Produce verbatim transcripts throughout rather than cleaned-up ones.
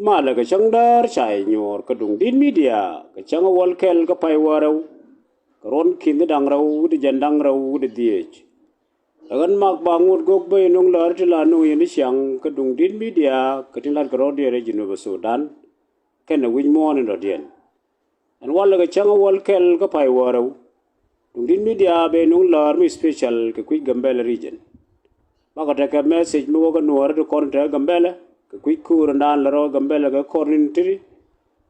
Malɛ kɛ cäŋ däär ca yɛ nyuɔɔr kä Duŋdi̱t Media kɛ cäŋ a wäl kɛl kä pay wäl rɛw, kɛ ruɔ̱n ki̱n ti da̱ŋ rɛw wi̱cdɛ jiɛn da̱ŋ rɛw wi̱cdɛ dhieec. Ɛ ɣän Mak Baŋot Gok, bä yɛ nöŋ läär ti la nöŋ yɛn i̱ ciaŋ kä Duŋdi̱t Media kɛ tin la̱t kɛ rɔ̱diɛn rɛy Jinub Sudan kɛnɛ wi̱c muɔ̱ɔ̱n in dɔ̱diɛn. Ɛn walɛ kɛ cäŋ a wäl kɛl kä pay wäl rɛw, Duŋdi̱t Media bɛ nöŋ läär mi special kɛ kui̱c Gambella region. Bakɔ tekɛ message mi wä kä nuääri ti kɔn te Gambella kɛ kui̱c kuur in daan lɛ rɔ Gambella kɛ kɔr ni̱n ti̱ti̱.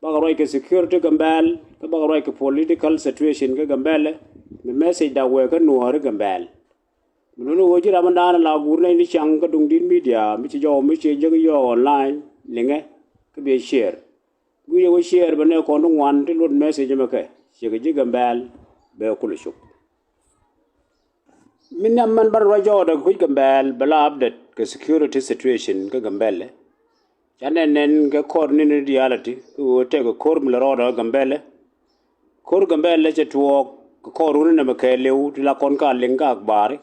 Bakɔ ruac kɛ security Gambella, kä bakɔ ruac kɛ political situation kä Gambella. Mi message dak wee kä nuääri Gambella. Mi luni wee ji̱ ram in daan la guur nɛy ni ciaŋ kä Duŋdi̱t Media, mi ci jɔw mi ci jek yɔɔ online, liŋɛ kä bi share. Guic ɛ wä share bɛ nɛ kɔn ti ŋuan ti luɔt message mɛ kɛ, ciɛ kɛ ji̱ Gambella bɛ kulɛ cop. Mi niam mɛn ban ruac jɔɔdɛ kɛ kui̱c Gambella bɛ la update kɛ security situation kä Gambella. Ca nɛn nɛn kɛ kɔr ni̱n in reality, kɛ ɣöö tɛk kɛ ko̱r mi lɛ rɔɔdɛ kä Gambella. Ko̱r Gambella cɛ tuɔɔk kɛ kɔr runi nɛmɛ kɛɛliw ti la kɔn ka liŋ ka akbari.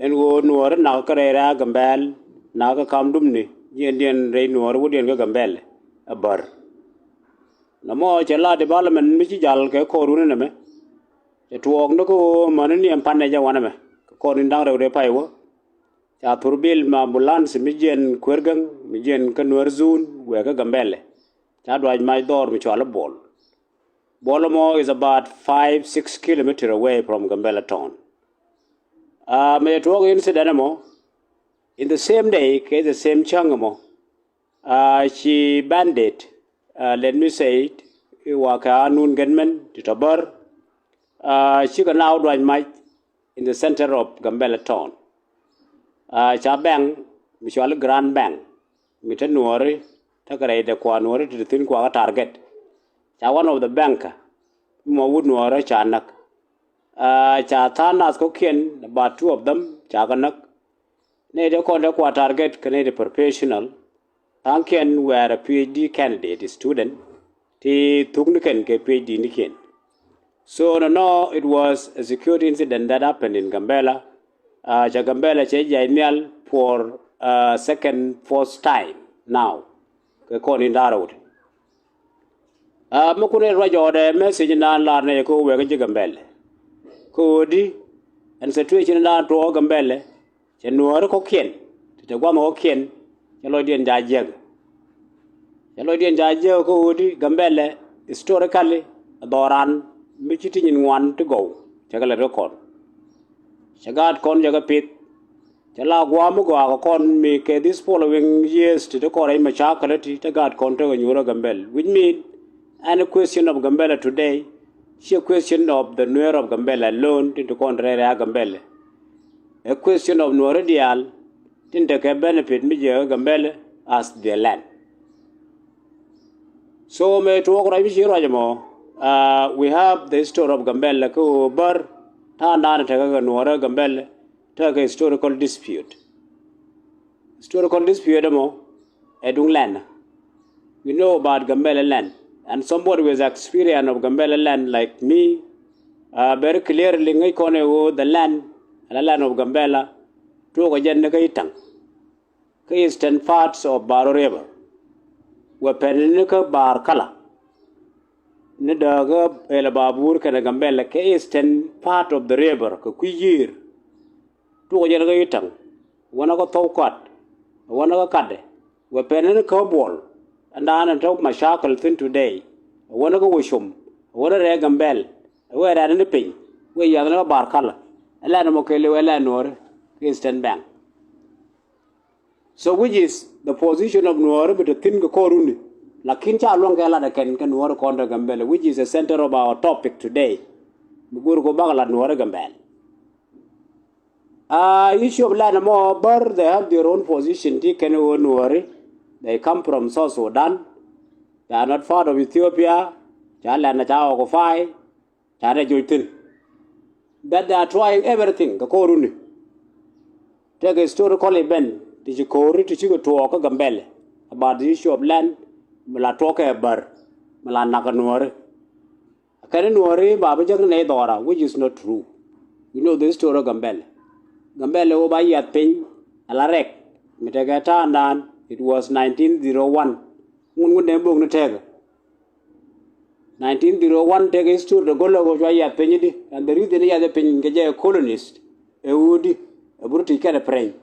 Ɛn ɣöö nuääri nak kä rɛy rɛ̈ɛ̈ Gambella, nak kä kam dumni, jiɛndiɛn rɛy nuääri wädiɛn kä Gambella ɛ bär. Nɔmɔ cɛ la development mi ci jal kɛ kɔr runi nɛmɛ. Cɛ tuɔɔk ni kä ɣöö mäni ni ɛn panɛ jɛ wanɛ mɛ kɛ kɔr ni da̱ŋ rɛw rɛy pay wä. Ca thurbil ma ambulance mi jiɛn Kuergäŋ, mi jiɛn kä Nuer zone wee kä Gambella. Ca duac mac dhɔr mi cɔal i̱ Bol. Bol ɛmɔ is about five, six kilometer away from Gambella town. Uh, mɛ tuɔɔk incident ɛmɔ, in the same day, kɛ the same cäŋ ɛmɔ, uh, ci bandit, uh, let me say it, i̱ wa kɛ anun gunmen ti tɔ bär, uh, cikɛ naaw duac mac in the center of Gambella town. Uh, ca bank mi cɔal i̱ Grand Bank, mi te nuɔɔri tekɛ rɛy dɛ kua nuɔɔri ti te thi̱n kua kä target. Ca one of the banker mi mɔ wut nuɔɔri ca näk. Uh, ca tha̱a̱ŋ nath kɔ̱kiɛn, about two of them ca kɛ näk. Nɛy ti kɔn te kua target kɛ nɛy ti professional. Tha̱a̱ŋkiɛn were a PhD candidate student ti thuk ni kɛn kɛ PhD ni kiɛn. So nɔnɔ, it was a security incident that happened in Gambella. Uh, ca Gambella cɛ jiac nhial for, uh, second, fourth time now. Kɛ kɔn in da̱rɛ wut. Uh, mi kun in ruac jɔɔdɛ message in daan lar nɛ kɛ wek ji̱ Gambella. Kɛ ɣöö di ɛn situation in daan tuɔɔk Gambella. Cɛ nuääri kɔ̱kiɛn, ti te gua̱th kɔ̱kiɛn, cɛ lɔcdiɛn ca jiäk. Cɛ lɔcdiɛn ca jiäk kä ɣöödi Gambella, historically, ɛ dhɔran mi ci ti nyin ŋuan ti gɔw, cɛ kɛ lät kä kɔn. Cɛ gaat kɔn cɛ kɛ pith. Cɛ la gua̱a̱ mi gɔaa kɛ kɔn mi kɛ this following years ti te kɔn rɛy macakɛl ti te gaat kɔn tekɛ nyuur ɛ Gambella, which mean any question of Gambella today, ciɛ question of the Nuer of Gambella alone, tin ti kɔn rɛy rɛy a Gambella. A question of nuɔri diaal tin tekɛ benefit mi jiɛ Gambella as their land. So mɛ tuɔɔk ruac mi ci ruac ɛmɔ, uh, we have the history of Gambella kä ɣöö bär ta̱a̱ŋdan tekɛ kɛ nuɔri Gambella tekɛ historical dispute. Historical dispute ɛmɔ ɛ duŋ land. We know about Gambella land, and somebody with experience of Gambella land like me, uh, very clearly ŋäc kɔn ɛ ɣöö the land, the land of Gambella, tuɔɔk ɛ jɛn ni kä Itaŋ, kä eastern parts of Bahr el Ghebir, wä pɛn ni kä Bahr el Ghebir, ni dääkä Elbaabur kɛnɛ Gambella, kä eastern part of the river, kɛ kui̱ yiër. Tuɔɔk ɛ jɛn kä Itaŋ, wanɛ kä Thɔw Kat, wanɛ kä Katdɛ, wä pɛn ni kä Buɔl, ɛn daan ɛn tɔ̱ macakɛl thi̱n today, wanɛ kä Wecom, wanɛ rɛɛ Gambella, wä rɛɛt ni piny, wä yath ni kä Bahr el Ghebir, ɛ land ɛmɔ kɛɛliw ɛ land nuɔri kä Eastern Bank. So which is the position of nuɔri bi te thi̱n kɛ kɔr runi, lakin ca luɔ̱ŋ kɛ lat ɛ kɛn kä nuɔri kɔn te Gambella, which is the center of our topic today. Mi go̱o̱r kɛ bak lat nuɔri Gambella. Uh, issue of land ɛmɔ bär, they have their own position ti kɛn ɣöö nuɔri. They come from South Sudan. They are not part of Ethiopia. Ca land ca occupy. Ca dee joc thi̱n. But they are trying everything kɛ kɔr runi. Tekɛ historical event ti ci ko̱ri ti cikɛ tuɔɔk kä Gambella about the issue of land. Mi la tuɔɔk kɛ bär, mi la nak kɛ nuɔri. Kɛn nuɔri ba bi jäk nɛy dhɔra, which is not true. We know the history of Gambella. Gambella wä ba yiath piny ala rɛk mi tekɛ ta̱a̱ŋdan, it was nineteen zero one. Ŋun ŋun dee bok ni tɛɛkɛ. Nineteen zero one tɛɛkɛ history de go̱lä kɛ cua yath piny di. And the reason yath piny kɛ jɛ colonist. Ɛ wudi. Ɛ British kɛnɛ French.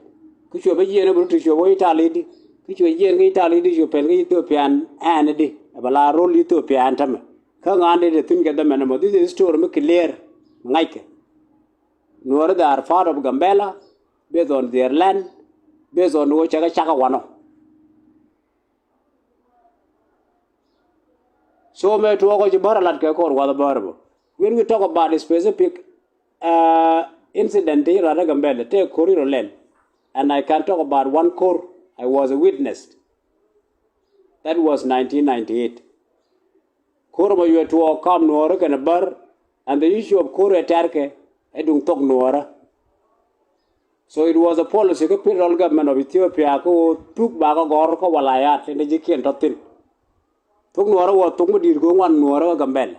Kä cuɛ bä jiɛn ɛ British cuɛ bä Italy di. Kä cuɛ jiɛn kä Italy di cuɛ pɛl kä Ethiopian ɛn di. Ɛ bɛ la rol Ethiopian tämɛ. Kä ŋa̱a̱n dee te thi̱n kɛ dhämɛ nɛmɔ. This is story mi clear. Ŋa̱ckɛ. Nuɔɔri, they are part of Gambela based on their land, based on wä cakɛ cakɛ wanɔ. So mɛ tuɔɔk ɔ ci bär a lat kɛ kɔr wath bär bä. When we talk about a specific uh, incident ti rat a Gambela, tɛ kori rɔ lɛl. And I can talk about one kor I was a witness. That was nineteen ninety-eight. Kor mɔ yuɛ tuɔɔk kam nuɔɔri kɛnɛ bär, and the issue of kor ɛ tɛrkɛ ɛ duŋ thok nuɔɔrä. So it was a policy kä federal government of Ethiopia kä ɣöö thuk bakä gɔr kä walayat in ji̱kiɛn tɔ̱ thi̱n. Thok nuɔɔrä wä thok mi di̱i̱t kɛ ŋuan nuɔɔrä kä Gambɛl.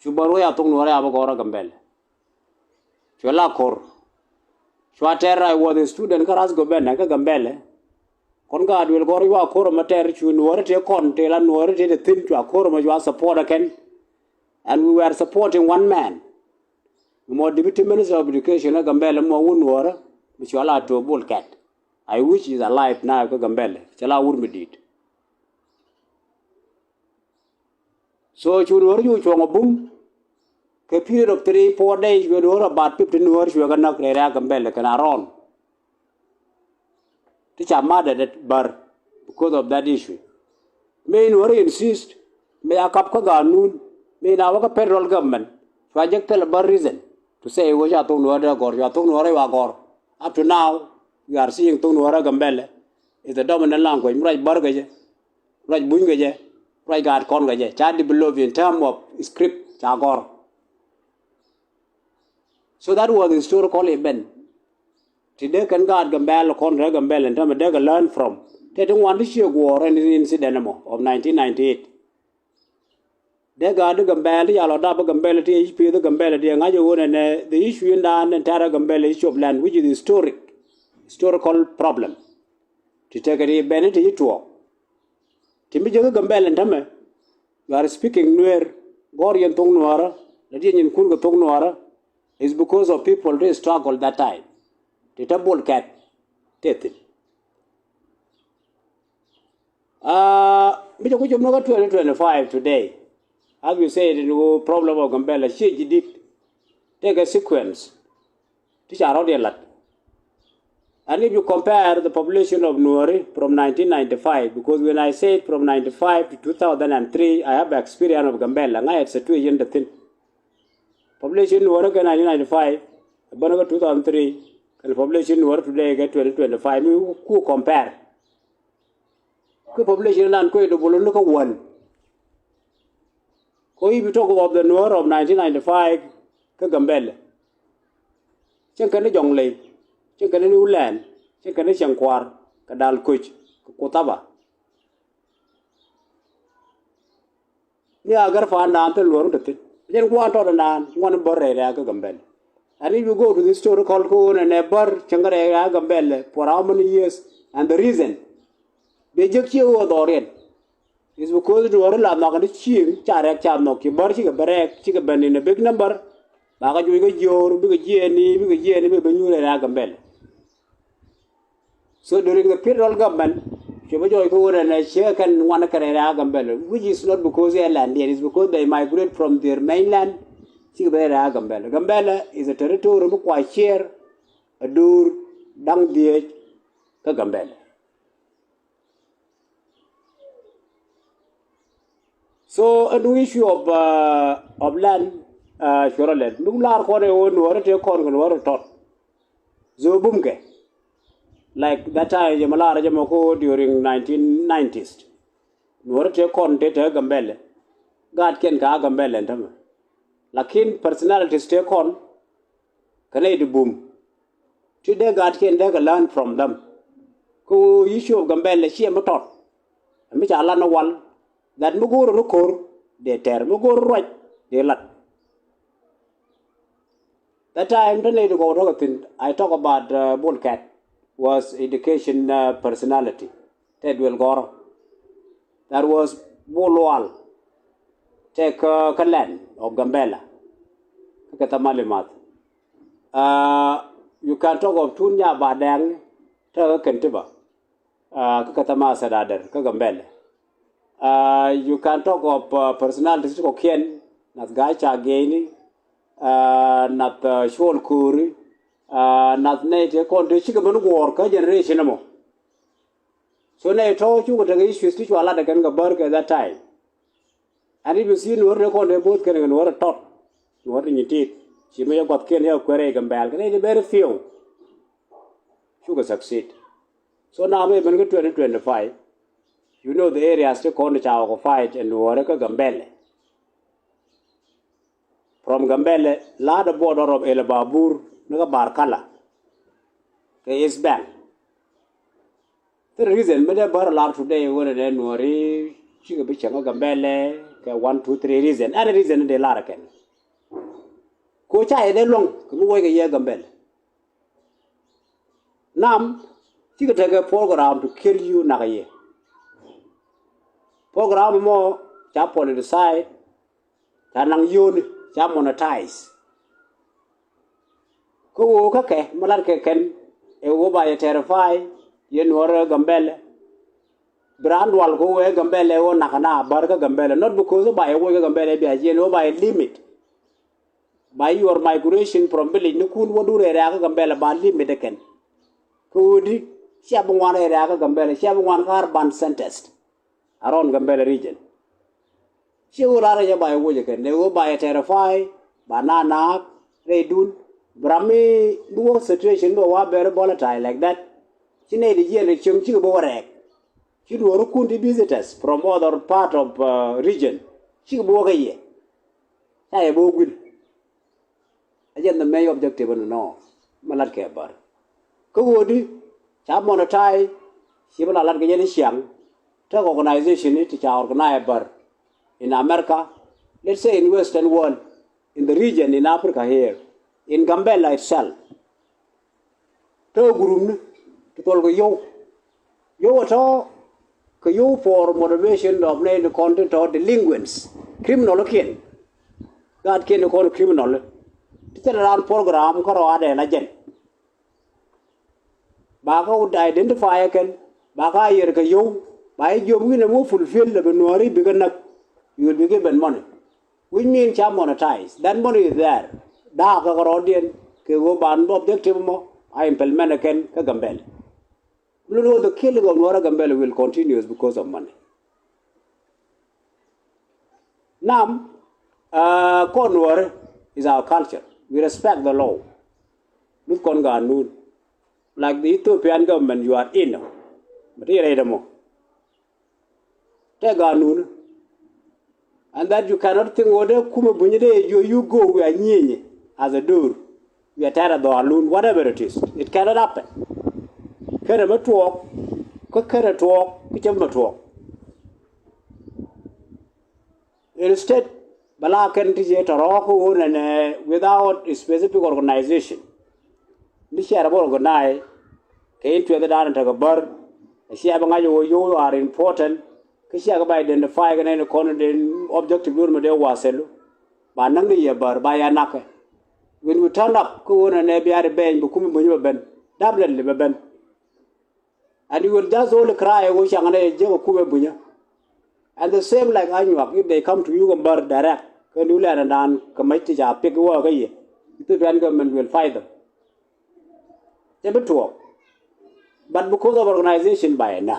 Cu bär wä ya thok nuɔɔrä ya bä gɔr kä Gambɛl. Cuɛ la kor. Cua tɛr, I was a student kä Ras Gobena kä Gambɛl. Kɔn ka duel gɔr yua kor mɛ tɛr cu nuɔɔri tëë kɔn tëë la nuɔɔri tëë te thi̱n cua kor mɛ cua support ɛ kɛn. And we were supporting one man. Mɔ deputy minister of education ɛ Gambɛl mɔ wun nuɔɔri mi cua la tuɔ bul kɛt. I wish is alive now kä Gambɛl. Cɛ la wur mi di̱i̱t. So cu nuɔɔri cu cuɔ̱ŋ a bum. Kɛ period of three, four days, cuɛ nuɔɔri about fifty nuɔɔri cuɛ kɛ näk rɛy rɛ̈ɛ̈k Gambɛl kɛn around. Ti ca mad at that bar because of that issue. Mëë nuɔɔri insist mëë a kap kä ganun mëë na wä kä federal government. Cua jek thil a bar reason to say wä ca thok nuɔɔri dee gɔr, cua thok nuɔɔri wa gɔr. Up to now, we are seeing thok nuɔɔri Gambɛl is the dominant language mi ruac bar kɛ jɛ. Ruac buny kɛ jɛ, ruac gaat kɔn kɛ jɛ, ca develop in term of script ca gɔr. So that was historical event. Ti dee kɛn gaat Gambɛl kɔn rɛ Gambɛl in term dee kɛ learn from. Tɛ ti ŋuan ti cie guɔɔr ɛn incident mɔ of nineteen ninety-eight. Dee gaat di Gambɛl ti ca lɔ dap Gambɛl ti ec pieth Gambɛl ti ŋa̱c ɛ ɣöö nɛnɛ the issue in daan in tɛ̈rɛ Gambɛl issue of land, which is historic, historical problem. Ti tekɛ ti ben ti ci tuɔɔk. Ti mi jek Gambɛl in tämɛ, you are speaking Nuer, gɔr yɛn thok nuɔɔrä, la ti yɛn kun kɛ thok nuɔɔrä, is because of people ti struggle that time. Ti te bol kɛt te thin. Ah, mi jɛ ku cop ni kä twenty twenty-five today. As we said, in wä problem of Gambɛl a cie ji̱ dit. Take a sequence. Ti ca rɔ̱diɛn lat. And if you compare the population of Nuɔri from nineteen ninety-five, because when I said from ninety-five to two thousand and three, I have experience of Gambɛl, ŋa̱c ɛ situation te thin. Population Nuɔri kɛ nineteen ninety-five, bänä kä two thousand three, kɛn population Nuɔri today kɛ twenty twenty-five, mi ku compare. Kä population nan kuec duɔl ni kä wän. Kä if you talk about the Nuer of nineteen ninety-five kä Gambɛl. Cieŋ kɛn ni Jɔŋley, cieŋ kɛn ni Niwlɛn, cieŋ kɛn ni Cieŋ Kuar, kɛ Dal Koc, kɛ Kutaba. Ni a gär pa̱a̱n daan thil luɔr mi te thi̱n. Jɛn gua̱a̱n tɔt daan ŋuan bär rɛy rɛ̈ɛ̈k kä Gambɛl. And if you go to the historical kä ɣöö nɛ nɛ bär cäŋ rɛy rɛ̈ɛ̈k kä Gambɛl for how many years and the reason. Bɛ jek cie ɣöö dhɔriɛn. Is because duɔ̱ɔ̱ri la nhɔk ni cieŋ ca rɛ̈ɛ̈k ca nhɔk ci bär cikɛ bɛ rɛ̈ɛ̈k cikɛ ben in a big number. Ba kä juɔc kä jiöör bikɛ jiɛɛni bikɛ jiɛɛni bikɛ ben nyuur rɛy rɛ̈ɛ̈k Gambɛl. So during the federal government, cuɛ bä jɔɔc kä ɣöö nɛ nɛ ciɛ kɛn ŋuan kɛ rɛy rɛ̈ɛ̈k Gambɛl, which is not because they are land, it is because they migrate from their mainland. Cikɛ bɛ rɛy rɛ̈ɛ̈k Gambɛl. Gambɛl is a territory mi kua ciɛɛr a duur da̱ŋ dhieec kä Gambɛl. So ɛn issue of, uh, of land, uh, cuɔrɔ lɛt mi lar kɔn ɛ ɣöö Nuɔɔri tëë kɔn kɛ Nuɔɔri tɔt. Zobumkɛ. Like that time jɛ mɛ lar jɛ mɛ ko during nineteen nineties. Nuɔɔri tëë kɔn tëë tëë Gambɛl. Gaatkiɛn ka Gambɛl ɛn tämɛ. Lakin personalities tëë kɔn kɛ nɛy ti bum. Ti dee gaatkiɛn dee kɛ learn from them. Kä issue of Gambɛl ɛ ciɛ mi tɔt. Ɛ mi ca lat ni wal. That mi go̱o̱r ni ko̱r dee tɛr mi go̱o̱r ruac dee lat. That time te nɛy ti gɔw tɔk a thin, I talk about, uh, Bol Kɛt was education, uh, personality. Tɛ duel gɔrɔ. That was Bol Wal. Tɛ kä, kä land of Gambela. Kä kɛ thamali math. Uh, you can talk of Tun Nya Ba Dɛŋ, tɛ kä Kentiba. Uh, kä kɛ thama Sadadɛr, kä Gambela. Uh, you can talk of, uh, personalities kɔkiɛn, nath Gai Ca Geni, uh, nath, uh, Cuɔl Kori, uh, nath nɛy tëë kɔn tëë cikɛ ben guɔ̱ɔ̱r kä generation ɛmɔ. So nɛy tɔ̱ cukɛ tekɛ issues ti cua lat ɛ kɛn kɛ bär kɛ that time. And if you see Nuɔ̱r tëë kɔn tëë bo̱o̱th kɛn kɛ Nuɔ̱r ɛ tɔt, Nuɔ̱r ti nyin tit, ci mi jɛ guathkiɛn yɛ kuɛrɛ i̱ Gambɛl kɛ nɛy ti very few. Cukɛ succeed. So now mi ben kä twenty twenty-five, you know the areas ti kɔn ti ca occupied ɛ Nuɔ̱ɔ̱rɛ kä Gambɛlɛ. From Gambɛlɛ, la̱a̱dɛ border of Elbabur ni kä Barkala kɛ East Bank. Third reason mi dee bär lar today ɣöö nɛ Nuɔ̱ɔ̱ri cikɛ bi cieŋ kä Gambɛlɛ kɛ one, two, three reason. Any reason ni dee lar kɛn. Ko ca yɛ dee luɔ̱ŋ kɛ mi wec kɛ yɛ Gambɛlɛ. Nam cikɛ tekɛ program to kill you, nak yɛ. Program mɔ ca politicise, ca naŋ yio̱o̱ni, ca monetize. Kä ɣöö kä kɛ mi lat kɛ kɛn ɛ ɣöö ba yɛ terrify yɛ Nuɔ̱ɔ̱r Gambɛlɛ. Bi raan dual kɛ ɣöö ɛ Gambɛlɛ ɣöö nak na bär kä Gambɛlɛ, not because ba yɛ woc kä Gambɛlɛ bia jiɛn, ɣöö ba yɛ limit. Ba your migration from village ni kun wä dur area kä Gambɛlɛ ba limit ɛ kɛn. Kä ɣöö di cia bi ŋuan area kä Gambɛlɛ, cia bi ŋuan kä urban centers around Gambɛlɛ region. Ciɛ ɣöö lar ɛ jɛ ba yɛ woc ɛ kɛn, ɛ ɣöö ba yɛ terrify, ba na naak rɛydun. Bi ram mi bi wä situation bi wä very volatile like that. Ci nɛy ti jiɛn ri cieŋ cikɛ bi wä rɛɛk. Ci duɔ̱ɔ̱ri kun ti visitors from other part of, uh, region, cikɛ bi wä kä yɛ. Ca yɛ bi wä guil. Ɛ jɛn the main objective ɛn nɔ mi lat kɛ bär. Kä ɣöödi ca monetize, ci bi la lat kɛ jɛn i̱ ciaŋ. Tekɛ organization ni ti ca organize bär in America, let's say in Western world, in the region, in Africa here, in Gambela itself. Tɔ̱ group ni ti thol kɛ yio̱w. Yio̱w ɛ tɔ̱ kɛ yio̱w for motivation of nɛy ni kɔn ti tɔ̱ delinquents, criminal kiɛn. Gaat kiɛn ni kɔn criminal. Ti thil raan program kä rɔɔdɛ la jɛn. Ba kä identify kɛn, ba kä a yɛr kɛ yio̱w, ba yɛ jiɔam wi̱n ɛmɔ fulfill lɛ bi Nuɔ̱ɔ̱ri bikɛ näk. You will be given money. Which means ca monetize. That money is there. Da̱a̱k kɛ kɛ rɔɔdiɛn kɛ ɣöö ban objective mɔ a implement kɛn kä Gambɛl. Lun ɣöö the killing of Nuɔ̱ɔ̱rä Gambɛl will continue because of money. Nam, uh, kɔn Nuɔ̱ɔ̱rä is our culture. We respect the law. Luth kɔn ganun. Like the Ethiopian government, you are in. But here I don't know. Tɛ ganun. And that you cannot think wä dee kumɛ bunyä dee jiɔ you go wiaa nyieenyɛ as a door. Wiaa tɛ̈rɛ dhɔaar lun, whatever it is. It cannot happen. Kɛnɛ mi tuɔɔk, kä kɛnɛ tuɔɔk, kä cä mi tuɔɔk. Instead, bɛ la kɛn ti jɛ tɔrɔɔk kä ɣöö nɛnɛ without a specific organization. Ni ciɛ rɛ bä organize kɛ interest dan tekɛ bär. Ɛ ciɛ bä ŋa̱c ɣöö you are important. Kä ciɛ kɛ bä identify kɛ nɛn kɔn den objective duer mi dee wasɛlu. Ba näk ni yɛ bär ba ya nakɛ. When you turn up kä ɣöö nɛnɛ bia ri bɛny bi kumi buny bɛ ben. Definitely bɛ ben. And you will just only cry ɣöö caŋ nɛ jiäk ɛ kumɛ bunyä. And the same like Anyuak, if they come to you kɛ bär direct, kä ni wulɛ ɛn dan kɛ mäc ti ca pick wä kä yɛ. Ethiopian government will fight them. Cɛ bi tuɔɔk. But because of organization by na.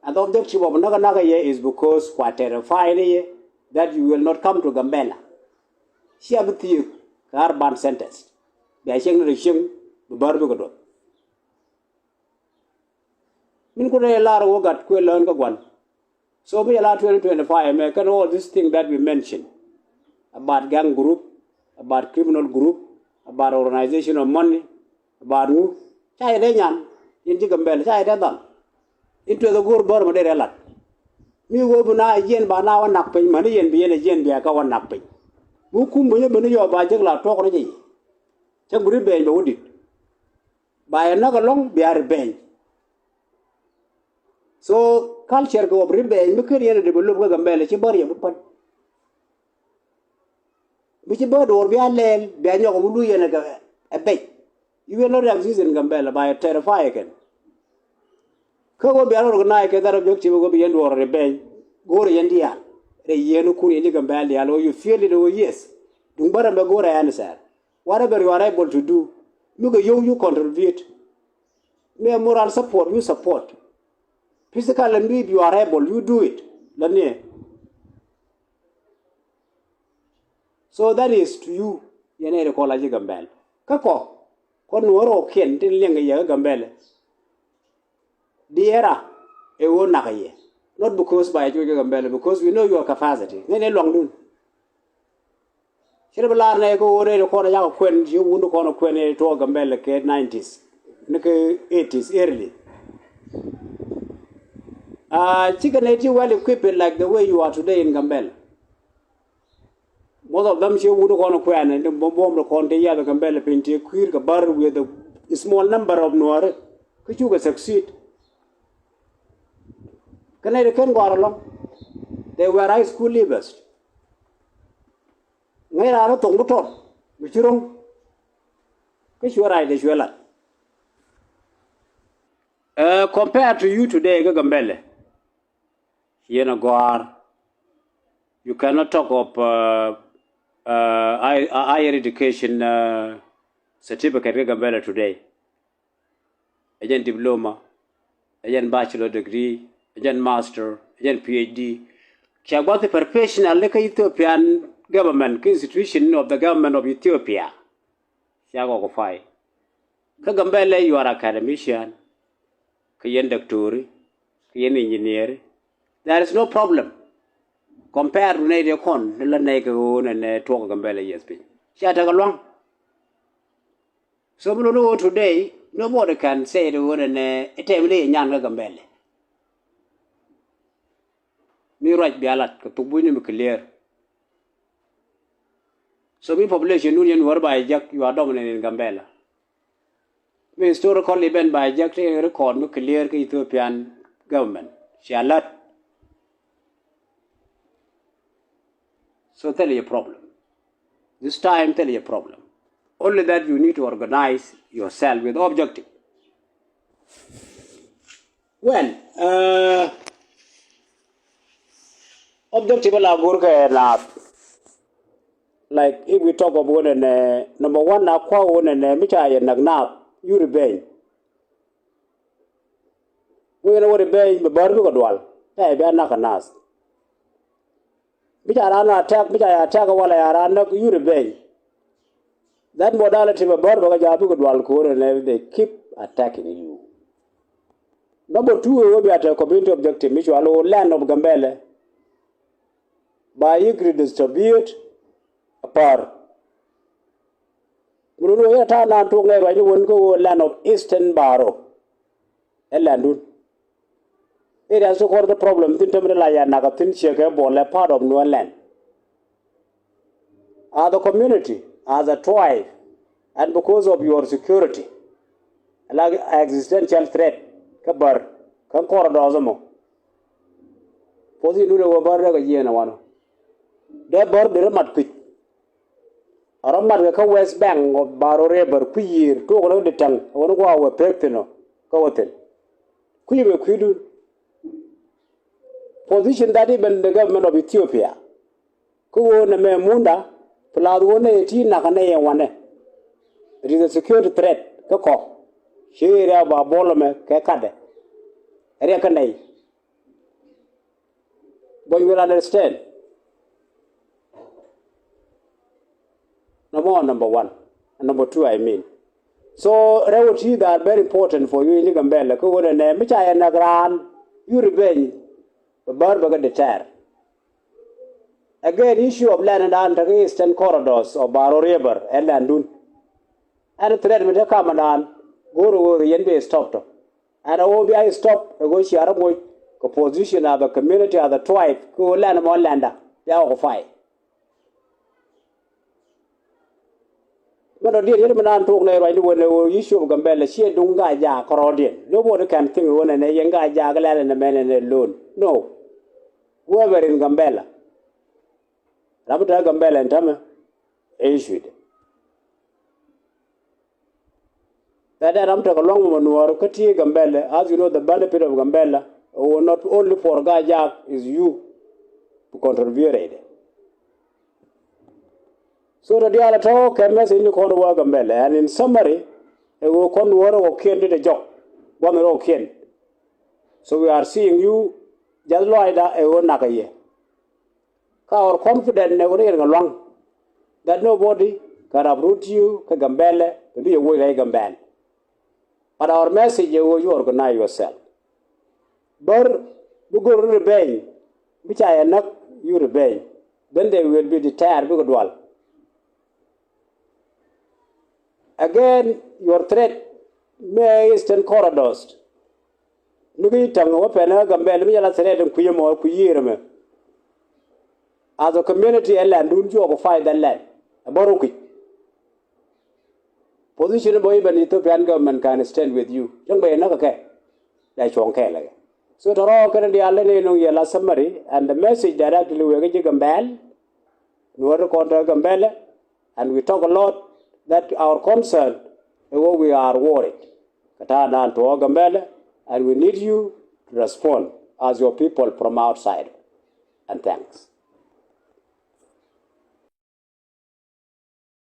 And the objective of näk näk yɛ is because kua terrify ni yɛ that you will not come to Gambela. Cia bi thiek kɛ urban centers. Bia cieŋ ni ri cieŋ bi bär bikɛ duɔth. Min kunɛ lar wä gat kuɛ lään kä guan. So mi jɛ lar twenty twenty-five mɛ kɛn all this thing that we mention about gang group, about criminal group, about organization of money, about ŋu. Ca yɛ dee nyan, yɛn ji̱ Gambɛl, ca yɛ dee dhal. In tueth a go̱o̱r bär mɛ dee rɛ lat. Mi wee bi na jiɛn ba na wä nak piny, mäni yɛn bi yɛn a jiɛn bia kä wä nak piny. Bi kum bi nyɛ bi ni yɔ ba jek la tuɔk ni jɛ. Cä guri bɛny bɛ wä dit. Ba yɛ näk ɛlɔ̱ŋ bia revenge. So culture kɛ ɣɔp revenge mi ken yɛn a develop kä Gambɛla ci bär yɛ bi pän. Bi ci bä duɔ̱ɔ̱r bia lɛɛl bia nyɔk bi luc yɛn ɛ bɛc. You will not exist in Gambɛla by terrify kɛn. Kä ɣöö bia rɔ organize kɛ that objective ɣöö bi yɛn duɔ̱ɔ̱r revenge. Go̱o̱rɛ yɛn diaal rɛ yɛn kun yɛn ji̱ Gambɛla diaal ɣöö you feel it ɣöö yes. Duŋ bä rɛ bɛ go̱o̱rɛ answer. Whatever you are able to do, mi kɛ yio̱w you contribute. Mi ɛ moral support you support. Physical and if you are able you do it. Lɛ ni. So that is to you. Yɛn ɛ ri kɔn la ji̱ Gambɛla kä kɔ kɔn nuɔ̱ɔ̱r ɔ kiɛn tin liɛŋ kɛ yɛ kä Gambɛla. Diɛɛra ɛ ɣöö nak kɛ yɛ. Not because by cuc kä Gambɛla because we know your capacity ŋäcnɛ luaŋdun. Ci rɛ bi lar nɛ kä ɣöö rɛy ti kɔn a yak a kuɛn ci wun ti kɔn a kuɛn ɛ tuɔɔk Gambɛla kɛ nineties ni kɛ eighties early. Cikɛ nɛ ti well equipped like the way you are today in Gambɛla. Most of them ci wun ti kɔn a kuɛn ni buɔ̱m ti kɔn ti yath Gambɛla piny ti kui̱r kɛ bär with a small number of nuɔ̱ɔ̱ri kä cukɛ succeed. Kä nɛ ti ken gɔ̱a̱r ɛlɔ̱ŋ. They were high school leavers. Ŋäc raan ni thoŋ bi tɔt bi ci ro̱ŋ. Kä cuɛ rac dee cuɛ lat. Compare to you today kä Gambɛla. Yɛn a gɔ̱a̱r. You cannot talk of higher education certificate kä Gambɛla today. Ɛ jɛn diploma, ɛ jɛn bachelor degree, ɛ jɛn master, ɛ jɛn PhD. Ca gua̱th professional ni kä Ethiopian government kä institution of the government of Ethiopia. Ca gɔk fai kä Gambɛla you are academician. Kä yɛn doctor, kä yɛn engineer. There is no problem. Compare to nɛy ti kɔn ni la nɛy kɛ ɣöö nɛ nɛ tuɔk Gambɛla yes piny. Ca tekɛ luaŋ. So mi lot ni ɣöö today nobody can say it ɣöö nɛ nɛ itɛm ni yɛ nyan kä Gambɛla. Mi ruac bia lat kɛ thuk buny ni mi clear. So mi population dun yɛn wär ba jek you are dominant in Gambɛla. Mi historical event ba jek ti record mi clear kä Ethiopian government. Cia lat. So thil i̱ problem. This time thil i̱ problem. Only that you need to organize yourself with objective. Well, uh, objective la go̱r kɛ naath. Like if we talk of wunɛ nɛ number one na kua wunɛ nɛ mi ca yɛ nak naath yuri beny. Wunɛ wuri beny bɛ bär bi kɛ dual ca yɛ bia nak kɛ naath. Mi ca ran attack mi ca yɛ attack wala ya ran nak yuri beny. That modality bɛ bär bɛ kɛ ja bi kɛ dual ko̱r and they keep attacking you. Number two ɛ wä bia tɛ community objective mi cual wä land of Gambɛla. Ba yik redistribute a par. Murun wä yɛ ta̱a̱ naan tuɔk nɛ ruac ni wän kä wä land of Eastern Baro. Ɛ landun. Area so called the problem thin tämɛ la ya nak a thin ciɛ kɛ bol lɛ part of Nuer land. As a community, as a tribe, and because of your security, like existential threat kä bär kä corridors mɔ. Pothi nu de wä bär de kɛ jiɛn a wanɔ. De bär de rɛ mat kui̱c. A rɔ mat kɛ kä West Bank ɔ Baro River kui̱ yiër tuɔk ni di taŋ ɣän kua wä pek thin ɔ kä wä thin. Kui̱ bɛ kui̱dun. Position that even the government of Ethiopia kä ɣöö nɛ mɛ munda plus ɣöö nɛ yɛ ti nak nɛ yɛ wanɛ. It is a security threat kä kɔ. Ci area ba bol mɛ kɛ katdɛ. Area kä nɛy. But you will understand. Number one, number one. And number two, I mean. So rɛw ti that are very important for you in Gambɛla kä wunɛ nɛ mi ca yɛ nak raan yuri beny. Bɛ bär bɛ kɛ deter. Again issue of land dan tekɛ Eastern corridors of Baro River ɛ landun. Ɛn threat mi te kamɛ dan go̱o̱r ɣöö yɛn bi stop tɔ. Ɛn a ɣöö bia stop ɛ ɣöö cia rɔ moc kɛ position as a community as a tribe kä ɣöö land mɔ landa bia occupy. Kɔn dɔ̱diɛn yet mi naan tuɔɔk nɛ ruacni wen ɛ ɣöö issue of Gambella ciɛ duŋ Gaa-jaak kärɔɔdiɛn. Ni wä ni kɛn thiŋ ɣöö nɛnɛ yɛn Gaa-jaak lɛl ɛn ɛmɛn ɛn ɛ lo̱o̱n. No. Whoever in Gambella. Ram mi te Gambella ɛn täämɛ ɛ issue dɛ. That dee ram tekɛ luaŋ mɔ Nuɔɔr kä ti Gambella. As you know, the benefit of Gambella, oh, not only for Gaa-jaak, is you to contribute it. So dɔ̱diɛn tɔ̱ kɛ message ni kɔn wä Gambella. And in summary, ɛ ɣöö kɔn Nuɔɔr rɔɔkiɛn ti te jɔk. Gua̱n rɔɔkiɛn. So we are seeing you, just lɔaacda ɛ ɣöö nak ɛ yɛ. Kä our confidence nɛ wä ni yɛn kɛ luaŋ that nobody can uproot you kä Gambella, bi yɛ woc rɛy Gambella. But our message ɛ ɣöö you organize yourself. Bär bi go̱r revenge, bi ca yɛ näk, you revenge. Then they will be deterred, bikɛ dual. Again, your threat mi ɛ Eastern Corridors. Ni kä i̱ täŋ wä pɛn ɛ Gambella mi jɛ la threat in kui̱ ɛmɔ kui̱ yiër ɛmɛ. As a community ɛ land dun ju occupy that land. Ɛ bä rɔ kui̱. Position bä even Ethiopian government can stand with you. Cäŋ bɛ yɛ näk kɛ kɛ. Dee cuɔ̱ŋ kɛɛl kɛ. So tɔ̱ rɔɔk kɛn diaal ni nɔŋ yɛ la summary and the message directly wek ji̱ Gambella. Nuɔ̱ɔ̱ri kɔn te Gambella. And we talk a lot that our concern is what we are worried. Kɛ ta̱a̱ naan tuɔɔk Gambella, and we need you to respond as your people from outside. And thanks.